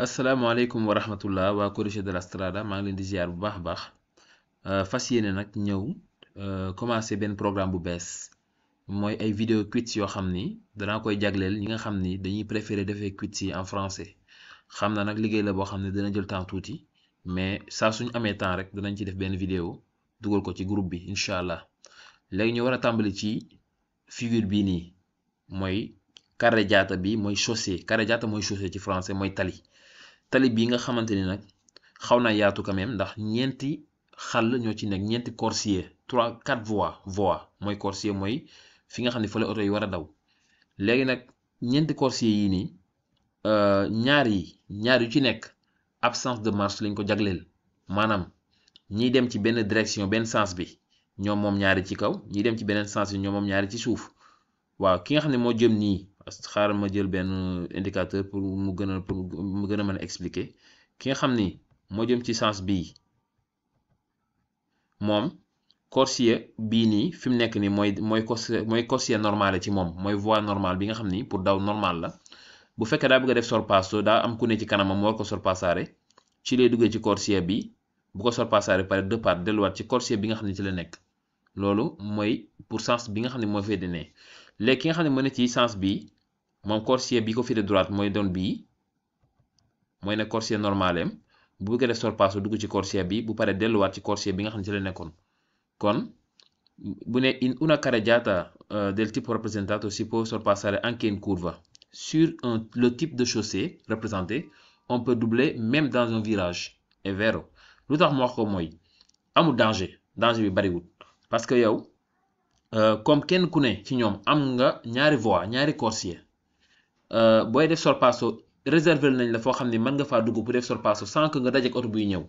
asalaamaaleykum wa rahmatullah waa Corrigé de la Strada maa ngi leen di ziar bu baax a baax fas yéene nag ñëw commencé benn programme bu bees mooy ay vidéo quiz yoo xam ni danaa koy jagleel ñi nga xam ni dañuy préférer defee quiz yi en français xam na nag liggéey la boo xam ne dina jël temps tuuti mais saa suñu amee temps rek danañ ci def benn vidéo dugal ko ci groupe bi incha allah léegi ñu war a tàmbali ci figure bii nii mooy carreggiata bi mooy chaussée carreggiata mooy chaussée ci français mooy tali bii nga xamante ni nag xaw naa yaatu quand même ndax ñeenti xàll ñoo ci nekk ñeenti corsier 4 voies mooy corsier mooy fi nga xam ne fa la oto yi war a daw léegi nag ñeenti corsier yi nii ñaar yu ci nekk absence de marche lañ ko jagleel maanaam ñiy dem ci benn direction benn sens bi ñoom moom ñaari ci kaw ñiy dem ci beneen sens bi ñoom moom ñaari ci suuf waaw ki nga xam ne moo jëm nii xaaral ma jël benn indicateur pour mu gën a mën a expliquer ki nga xam ni moo jëm ci sens bii moom corsier bii nii fi mu nekk nii mooy corsier normale ci moom mooy voie normale bi nga xam ni pour daw normal la bu fekkee daa bëgg a def sorpasso daa am ku ne ci kanamam moo war ko sorpassare ci lay duggee ci corsier bi bu ko sorpassare pare départ delluwaat ci corsier bi nga xam ne ci la nekk loolu mooy pour sens bi nga xam ne moo fay ne léegi ki nga xam ne moo ne ci sens bii moom corsier bi ko féete droite mooy doon bii mooy ne corsier normalem bu bëgg a def sorpasso dugg ci corsier bi bu paree delluwaat ci corsier bi nga xam ne ci la nekkoon kon bu ne in una carreggiata del tipo rappresentato si può sorpassare anche in curva sur le type de chaussée représenté on peut doubler même dans un virage est vero lu tax mu wax ko mooy amul danger bi bariwul parce que yow comme kenn ku ne ci ñoom am nga ñaari voie ñaari corsier booy def sorpasso réserver nañ la foo xam ne mën nga faa dugg pour def sorpasso sans que nga dajeek oto buy ñëw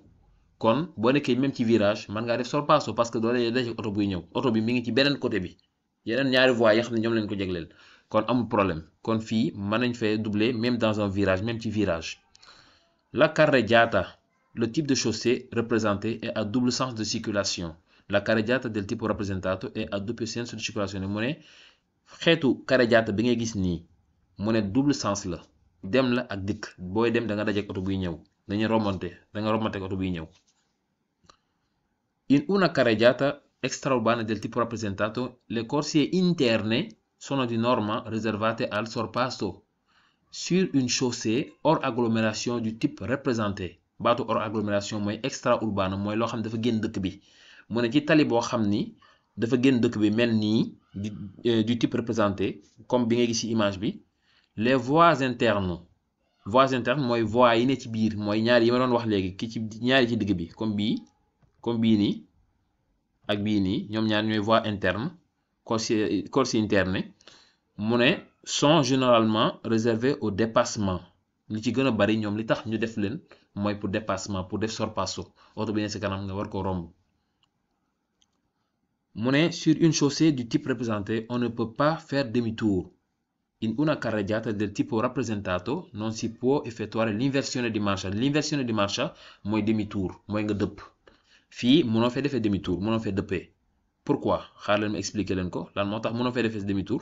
kon boo nekkee même ci virage mën ngaa def sorpasso parce que doo dajeek oto buy ñëw oto bi mi ngi ci beneen côté bi yeneen ñaari voies yi nga xam ne ñoom lañ ko jagleel kon amul problème kon fii mën nañ fee doubler même dans un virage même ci virage la carreggiata le type de chaussée représenté est à double sens de circulation la carreggiata del tipo rappresentato è a doppio senso di circolazione mu ne xeetu carreggiata bi ngay gis nii mu ne double sens la dem la ak dikk booy dem da nga dajeek oto buy ñëw da nga rombante oto buy ñëw in una carreggiata extraurbana del tipo rappresentato le corsie interne sono di norma riservate al sorpasso sur une chaussée hors agglomération du type représenté baatu hors agglomération mooy extraurbana mooy loo xam ne dafa génn dëkk bi mu ne ci tali boo xam ni dafa génn dëkk bi mel nii du type représenté comme bi ngay gis ci image bi les voies internes mooy voies yi ne ci biir mooy ñaari yi ma doon wax léegi ki ci ñaari ci digg bi comme bii nii ak bii nii ñoom ñaar ñooy voies internes corsie interne mu ne sont généralement réservées au dépassement li ci gën a bari ñoom li tax ñu def leen mooy pour dépassement pour def sorpasso oto bi ne ci kanam nga war ko romb mu ne sur une chaussée du type représenté on ne peut pas faire demi-tour in una carreggiata del tipo rappresentato non si può effettuare l'inversione di marcia mooy demi-tour mooy nga dëpp fii mënoo fee defee demi-tour mënoo fee dëppee pourquoi xaar leen ma expliquer leen ko lan moo tax mënoo fee defee demi-tour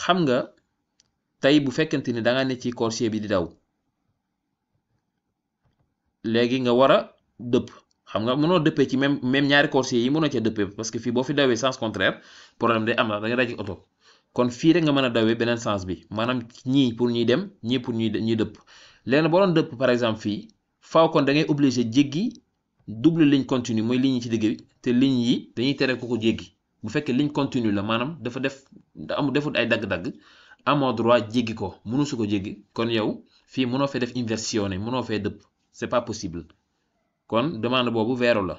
xam nga tey bu fekkente ni da nga ne ci corsier bi di daw léegi nga war a dëpp xam nga mënoo dëppee ci même ñaari corsier yi mënoo cee dëppee parce que fii boo fi dawee sens contraire problème day am na da nga dajeek oto kon fii rek nga mën a dawee beneen sens bi maanaam ñii pour ñuy dem ñii pour ñuy dëpp léegi boo doon dëpp par exemple fii faaw kon da ngay obligé jéggi double ligne continue mooy ligne yi ci digg bi te ligne yi dañuy tere ko jéggi bu fekkee ligne continue la maanaam defut ay dagg-dagg amoo droit jéggi ko mënu su ko jéggi kon yow fii mënoo fee def inversione mënoo fee dëpp c'est pas possible kon demande boobu vero la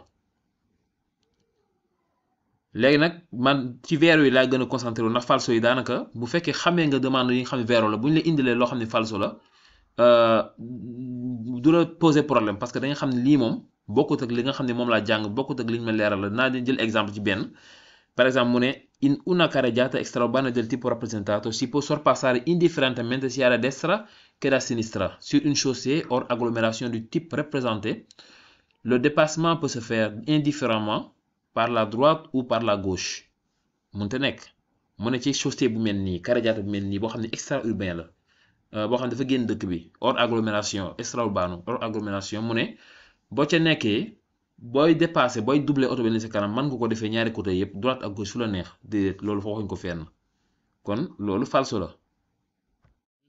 léegi nag man ci vero yi laa gën a concentré wu ndax falso yi daanaka bu fekkee xamee nga demande yi nga xam ne vero la bu ñu la indilee loo xam ne falso la du la poser problème parce que da nga xam ne lii moom bokkut ak li nga xam ne moom laa jàng bokkut ak li ñu ma leeral la naa jël exemple ci benn par exemple mu ne in una carreggiata extraurbana del tipo rappresentato si può sorpassare indifferentemente sia da destra che da sinistra sur une chaussée hors agglomération du type représenté le dépassement peut se faire indifféremment par la droite ou par la gauche mënta nekk mu ne ci chaussée bu mel nii carreggiata bu mel nii boo xam ne extra urbain la boo xam ne dafa génn dëkk bi hors agglomération extra-urbano hors agglomération mu ne boo ca nekkee booy dépassé booy doubler oto bi ne sa kanam mën nga ko defee ñaari côté yëpp droite ak gauche fu la neex déedéet loolu waxuñ ko fenn kon loolu falso la.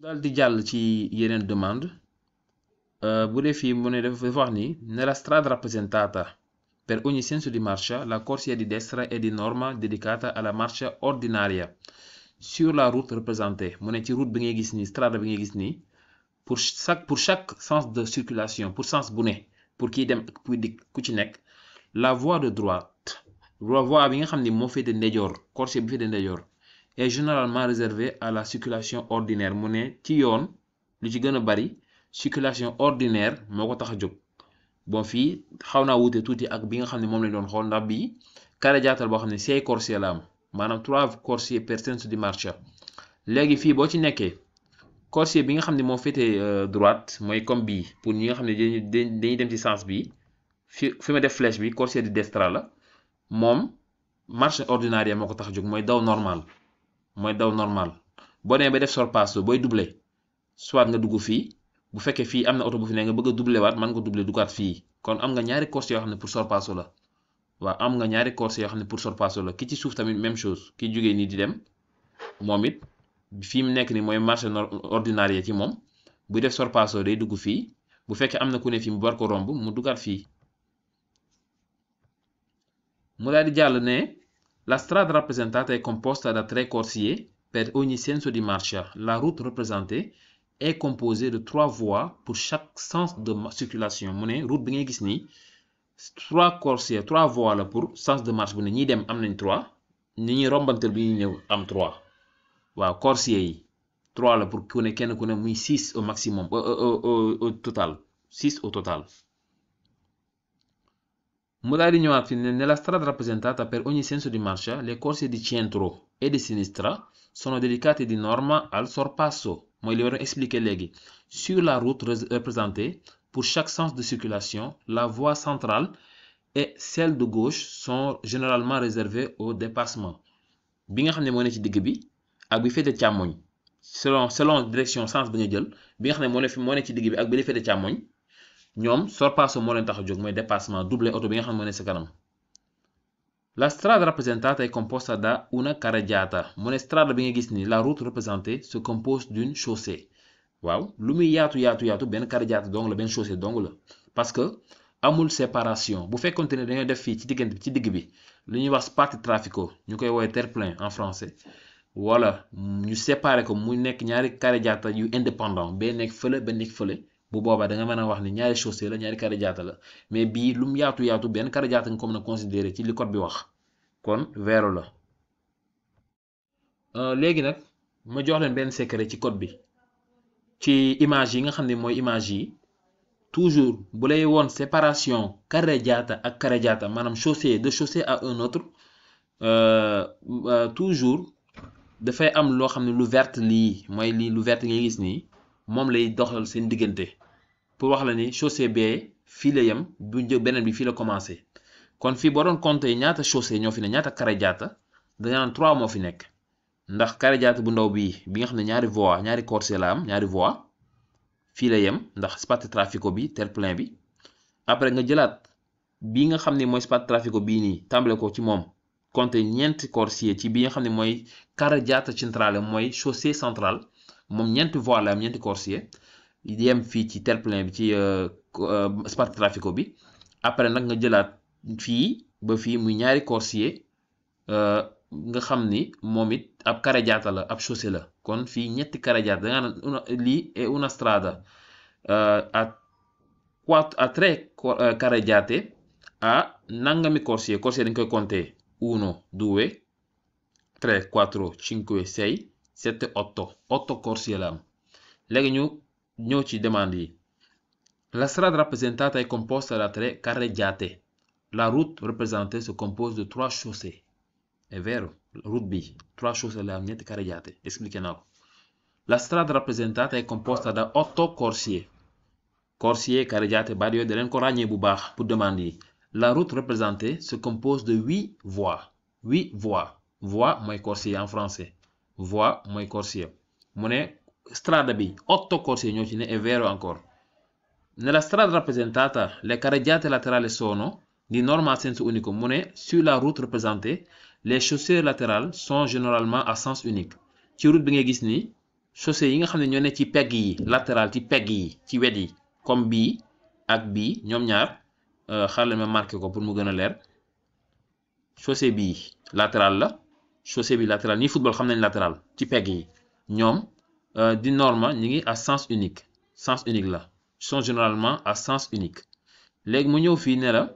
daal di jàll ci yeneen demande bu dee fii mu ne dafa wax ni nella strada rappresentata per ogni senso di marcia la corsia di destra è di norma dedicata alla marcia ordinaria sur la route représentée mu ne ci route bi ngay gis nii strada bi ngay gis nii pour chaque sens de circulation pour sens bu ne pour kiy dem ak kuy dikk ku ci nekk la voie de droite voie bi nga xam ni moo féete ndeyjoor corsia bi féete ndeyjoor est généralement réservée à la circulation ordinaire mu ne ci yoon lu ci gën a bari circulation ordinaire moo ko tax a jóg bon fii xaw naa wuute tuuti ak bi nga xam ne moom lañ doon xool ndax bii carreggiata boo xam ne 6 corsie la am maanaam 3 corsie per senso di marcia léegi fii boo ci nekkee corsie bi nga xam ne moo féete droite mooy comme bii pour ñi nga xam ne dañuy dem ci sens bii fi ma def flèche bi corsia di destra la moom marcia ordinaria moo ko tax a jóg mooy daw normal boo demee ba def sorpasso booy doubler soit nga dugg fii bu fekkee fii am na oto bu fi ne nga bëgg a doubler waat mën nga doubler duggaat fii kon am nga ñaari corsie yoo xam ne pour sorpasso la waaw am nga ñaari corsie yoo xam ne pour sorpasso la ki ci suuf tamit même chose ki jógee nii di dem moom it fii mu nekk ni mooy marcia ordinaria ci moom buy def sorpasso day dugg fii bu fekkee am na ku ne fii mu war ko romb mu duggaat fii mu daal di jàll ne la strada rappresentata è composta da 3 corsie per ogni senso di marcia la route représentée est composée de 3 voies pour chaque sens de circulation mu ne route bi ngay gis nii 3 corsiers 3 voies la pour sens de marche bu ne ñiy dem am nañ 3 ñi ñuy rombantel bi ñuy ñëw am 3 waaw corsiers yi 3 la pour ku ne kenn ku ne muy 6 au maximum au total 6 au total. mu daal di ñëwaat fi ne nella strada rappresentata per ogni senso di marcia le corsie di centro e di sinistra sono dedicate di norma al sorpasso mooy li war a expliquer léegi sur la route représentée pour chaque sens de circulation la voie centrale et celle de gauche sont généralement réservées au dépassement bi nga xam ne moo ne ci digg bi ak bi féete càmmoñ selon direction sens bi nga jël bi nga xam ne moo ne ci digg bi ak bi la féete càmmoñ ñoom sorpasso moo leen tax a jóg mooy dépassement doubler oto bi nga xam ne moo ne sa kanam. La strada rappresentata è composta da una carreggiata mu ne strada bi nga gis ni la route représentée se compose d'une chaussée waaw lu muy yaatu benn carreggiata dong la benn chaussée dong la parce que amul séparation bu fekkonte ne dañoo def fii ci diggante ci digg bi lu ñuy wax spartitraffico ñu koy woowee terre-plein en français wala ñu séparer ko mu nekk ñaari carreggiata yu indépendant bee nekk fële ba nekk fële bu boobaa da nga mën a wax ni ñaari chaussée la ñaari carreggiata la mais bii lu mu yaatu benn carreggiata nga ko mën a considérer ci li code bi wax kon vero la. léegi nag ma jox leen benn secret ci code bi ci image yi nga xam ne mooy image yi toujours bu lay woon séparation carreggiata ak carreggiata maanaam chaussée de chaussée à un autre toujours dafay am loo xam ne lu vert lii mooy lii lu vert ngay gis nii moom lay doxal seen diggante pour wax la ni chaussée bee fii la yem bu beneen bi fii la commencé kon fii boo doon compter ñaata chaussée ñoo fi ne ñaata carreggiata danga naan 3 moo fi nekk ndax carreggiata bu ndaw bi nga xam ne ñaari voies ñaari corsie la am ñaari voies fii la yem ndax spartitraffico bi terre-plein bi après nga jëlaat bi nga xam ne mooy spartitraffico bii nii tàmbale ko ci moom compter ñeenti corsie ci bi nga xam ne mooy carreggiata centrale mooy chaussée centrale moom ñeenti voies la am ñeenti corsie yem fii ci terre-plein bi ci spartitraffico bi après nag nga jëlaat fii ba fii muy ñaari corsie nga xam ni moom it ab carreggiata la ab chaussée la kon fii ñetti carreggiata da nga naan lii è una strada a 3 carreggiate a nangami corsie dañ koy compter 1 2 3 4 5 6 7 8 corsie la am léegi ñu ñëw ci demande yi. La strada rappresentata è composta da 3 carreggiate la route représentée se compose de 3 chaussées è vero route bi 3 chaussées la am ñetti carreggiate expliqué naa ko. La strada rappresentata è composta da 8 corsie carreggiate baat yooyu da leen ko ràññee bu baax pour demande yi. La route représentée se compose de 8 voies voie mooy corsie en français voie mooy corsie mu ne strada bi 8 corsie ñoo ci ne, è vero ancora. Nella strada rappresentata le carreggiate laterali sono di norma a senso unico. Mu ne sur la route représentée les chaussées latérales sont généralement à sens unique. Ci route bi ngay gis ni chaussées yi nga xam ne ñoo ne ci pegg yi latéral ci pegg yi ci wet yi comme bii ak bii ñoom ñaar xaaral ma marqué ko pour mu gën a leer. Chaussée bii latéral la, chaussée bi latéral ñi football xam nañ latéral ci pegg yi ñoom di norma ñi ngi à sens unique la, sont généralement à sens unique. Léegi mu ñëw fii ne la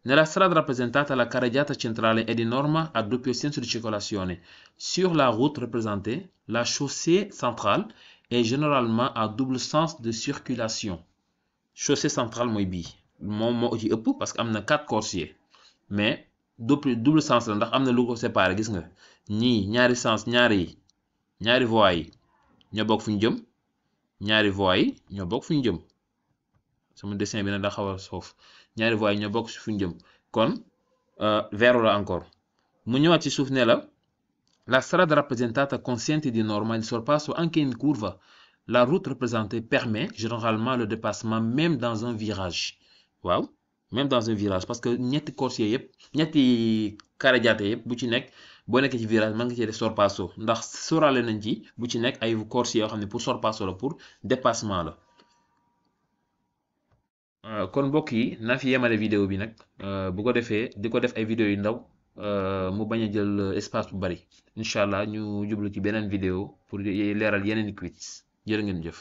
nella strada rappresentata la carreggiata centrale è di norma a doppio senso di circolazione. Sur la route représentée, la chaussée centrale est généralement à double sens de circulation. Chaussée centrale mooy bii moom moo ci ëpp parce que am na 4 corsiers mais double sens la ndax am na lu ko séparé gis nga ñii ñaari sens ñaari voies yi ñoo bokk fu ñu jëm, ñaari voies yi ñoo bokk fu ñu jëm. sama dessin bi nag da xaw a soof ñaari voies yi ñoo bokk fu ñu jëm kon vero la encore. mu ñëwaat ci suuf ne la strada rappresentata consente di norma il sorpasso anche in curva. La route représentée permet généralement le dépassement même dans un virage. waaw même dans un virage parce que ñetti corsier yëpp ñetti carreggiate yëpp bu ci nekk boo nekkee ci virage mën nga cee def sorpasso ndax sóoraale nañ ci bu ci nekk ay corsier yoo xam ne pour sorpasso la pour dépassement la. kon mbokk yi naa fi yemale vidéo bi nag bu ko defee di ko def ay vidéo yu ndaw mu bañ a jël espace bu bari incha allah ñu jublu ci beneen vidéo pour leeral yeneen quiz jërë ngeen jëf.